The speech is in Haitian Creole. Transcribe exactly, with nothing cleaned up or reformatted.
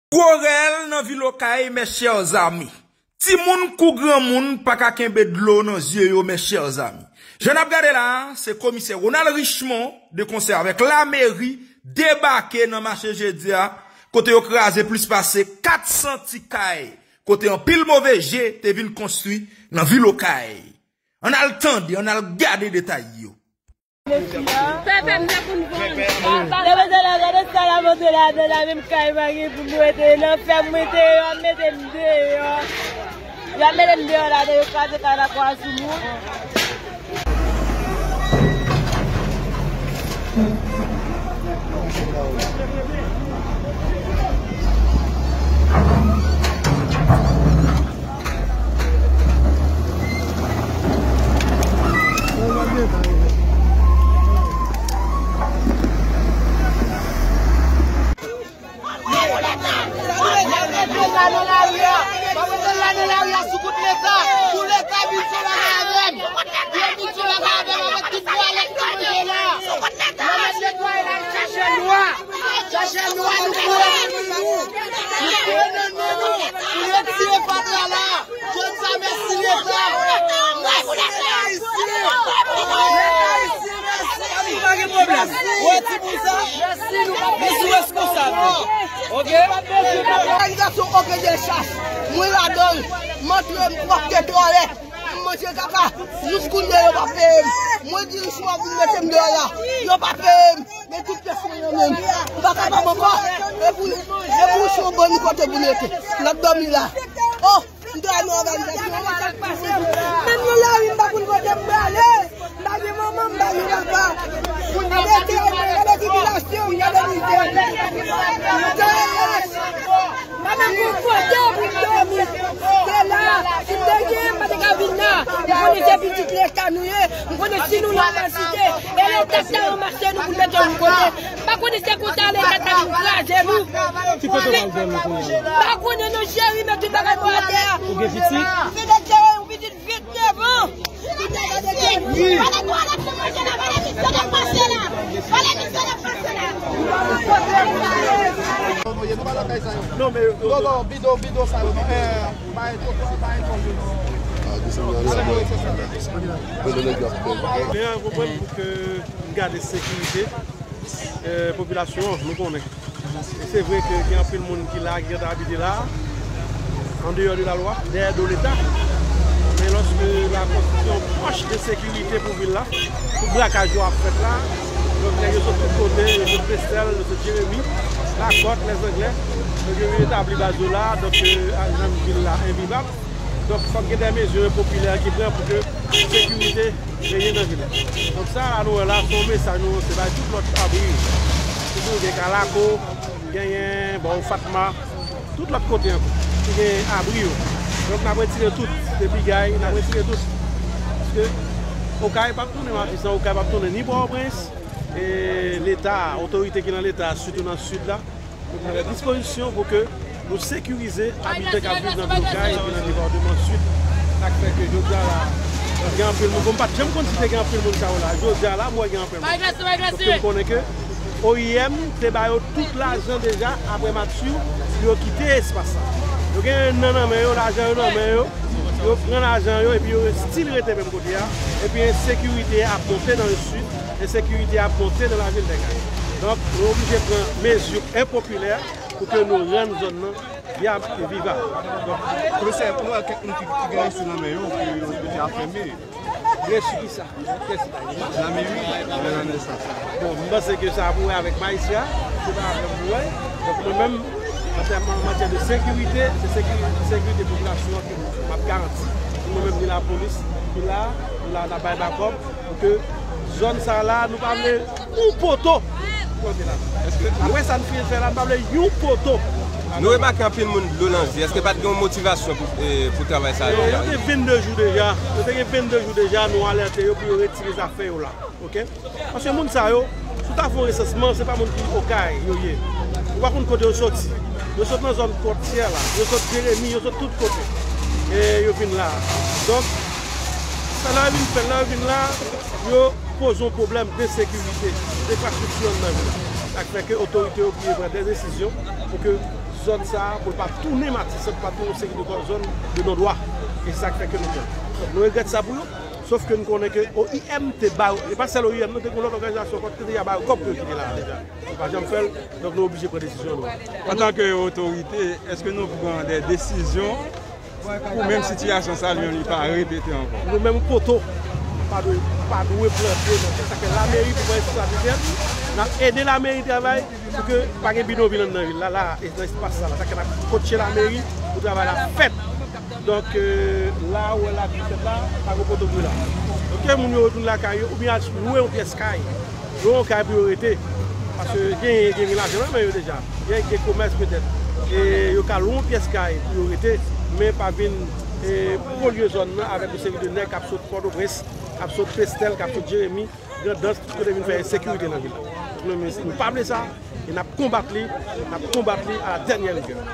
Gwo rèl nan vil Okay, mes chers amis. Timoun kou granmoun pa ka kenbe dlo nan zye yo, mes chers amis. Jan n ap gade la a, se komisè Ronald Richemond, de konsè avèk lameri, debake nan mache jedi a, kote yo kraze plis pase kat san ti kay, kote anpil move je te vin konstwi nan vil Okay. Ann al tande, ann al gade detay yo. Pepe m te konn vann. Depi se la, gade sa la monte ladan la, menm kay pa gen pou m rete nan fèm mwen te yo, ap mete m deyò. Y ap mete m deyò ladan, yo kraze kay la kwa sou mwen. Chache lwa, nou pran nan men nou, nou pran nan men nou pou retire fatra la. Jodi sa, mèsi Leta. Mèsi Ayisyen. Mèsi Ayisyen, mèsi. Pa gen pwoblèm. Wè ti pou sa. Mèsi nou. Nou sou reskonsab. Oke? Òganizasyon Oke Dechaj. Mwen ladan l. M antre, m pwòpte twalèt. M manje kaka. Jis kounye a, yo pa peye m. Mwen di Richemond pou l mete m deyò la. Yo pa peye m. Men tout pyès mwen nan men m. M pa kapab ankò. E pou, e pou se yon bann kote pou n rete. N ap dòmi la. Oh, m te al nan òganizasyon. Menm nan lari, m pa konn kote m prale. M pa gen manman, m pa gen papa. Gade tray mwen, gade tribilasyon m, gade mizè m. M te lach. M pa menm gon kote pou m dòmi. Se la, si m te gen, m pa te ka vin la. M konnen se pitit Leta nou ye. M konnen si nou nan kapasite, e Leta k ta ranmase nou pou l mete nou kote. M pa konnen se konsa Leta ta vin kraze nou. Ki kote w al dòmi kounye a? M pa konnen non cheri, met tout bagay nou atè a. Ou gen pitit? M vin de Djere, yon pitit venndevan. Pale twalèt pou manje la, pale mizè n ap pase la. Pale mizè n ap pase la. Non, men, non, non, bidon, bidon sa yo, non. Eh, bay, bay, bay. Men an konprann pou ke n gade sekirite, eh, popilasyon an, nou konnen. E se vre ke gen anpil moun ki la, ki gentan abite la, andeyò de lalwa, dèyè do Leta. Men lòske la konstitye yon pòch de sekirite pou vil la, tout brakaj yo ap fèt la. Donk, nèg yo sot tout kote, yo sot Pestèl, yo sot Jeremi, Lakòt, Lèzanglè. Donk, yo vin etabli baz yo la, donk, eh, rann vil la envivab. Donk, fòk gen de mezi popilè ki pran pou ke sekirite genyen nan vil la. Donk, sa a nou wè la, se yon mesaj nou lanse bay tout lòt abri yo. Sitou gen Kalako, genyen bò Fatma, tout lòt kote ankò, ki gen abri yo. Donk, n ap retire tout, de Bigay, n ap retire tout. Paske Okay p ap tounen Matisan, Okay p ap tounen ni Pòtoprens, e Leta, otorite ki nan Leta, sitou nan Sid la, pou pran dispozisyon pou ke nou sekirize abitan k ap viv nan vil Okay epi nan depatman Sid. Sa k fè ke jodi a la, gen anpil moun. Bon, m pa t janm konn si te gen anpil moun sa yo la. Jodi a la, m wè gen anpil moun. Paske m konnen ke O I M te ba yo tout lajan deja apre match yo, pou yo kite espas la. Yo gen nan, nan men yo, lajan yo nan men yo, yo pran lajan yo epi yo still rete menm kote a. Epi ensekirite ap monte nan le Sid, ensekirite ap monte nan lavil de Okay. Donk, nou oblije pran mezi enpopilè pou ke nou rann zòn nan vyab e vivab. Donk, komisè, nou wè kèk moun ki, ki gen resi nan men yo, ke yo, yo te afème. Resi ki sa? Kiyès ki ta gen? Lameri, nan sa. Bon, m panse ke sa pou wè avèk majistra, se pa avèk mwen. Donk, mwen menm, an tèm, an matyè de sekirite, se sekirite, sekirite popilasyon an ke m ap garanti. Mwen menm, ni lapolis ki la, nou la, n ap bay bakòp pou ke zòn sa la, nou pa vle yon poto. Apre sa n fin fè la, n pa vle yon poto. Nou remake anpil moun dlo nan zye. Èske pa t gen yon motivasyon pou, eh, pou travay sa yo? Eh, yo te vennde jou deja. Yo te gen vennde jou deja, nou alète yo pou yo retire zafè yo la. Oke? Paske moun sa yo, si w ta fè yon resansman, se pa moun ki Okay yo ye. Ou pa konn kote yo soti. Yo sot nan zòn pòtyè la. Yo sot Jeremi, yo sot tout kote. E yo vin la. Donk, sa lè yo vin fè, lè yo vin la, yo poze yon pwoblèm de sekirite, de enfrastrikti anndan vil la. Sa k fè ke otorite yo oblije pran de desizyon pou ke zòn sa a, pou l pa tounen Matissan, pou l pa tounen yon seri de zòn de non dwa. E se sa k fè ke nou pran. Donk, nou regrèt sa pou yo, sof ke nou konnen ke O I M te ba yo, e pa sèl O I M, non, te gen lòt òganizasyon ankò ki te deja ba yo kòb pou yo kite la a deja. Nou pa janm fè l, donk nou oblije pran desizyon nou. Antanke otorite, èske nou pran de desizyon pou menm sitiyasyon sa a, li menm li pa repete ankò? Nou menm poto pa dwe, pa dwe plante nan tè. Sa fè lameri pou mwen, sa li fè, n ap ede lameri travay pou ke pa gen bidonvil anndan vil la, la, e nan espas sa la. Sa fè n ap kotche lameri pou travay la fèt. Donk, euh, la ou wè lavi fèt la, pa gen poto ki la. Donk, ke moun yo retounen lakay yo, oubyen al lwe yon pyès kay. Lwe yon kay pou yo rete. Paske gen, gen lajan nan men yo deja. Gen, gen komès petèt. E yo ka lwe yon pyès kay pou yo rete, men pa vin, e, polye zòn nan avèk yon seri de nèg k ap sot Pòtoprens, k ap sot Pestèl, k ap sot Jeremi, Grandans, tout kote vin fè ensekirite nan vil la. Donk, nou, nou pa vle sa, e n ap konbat li, n ap konbat li à la dernière rigueur.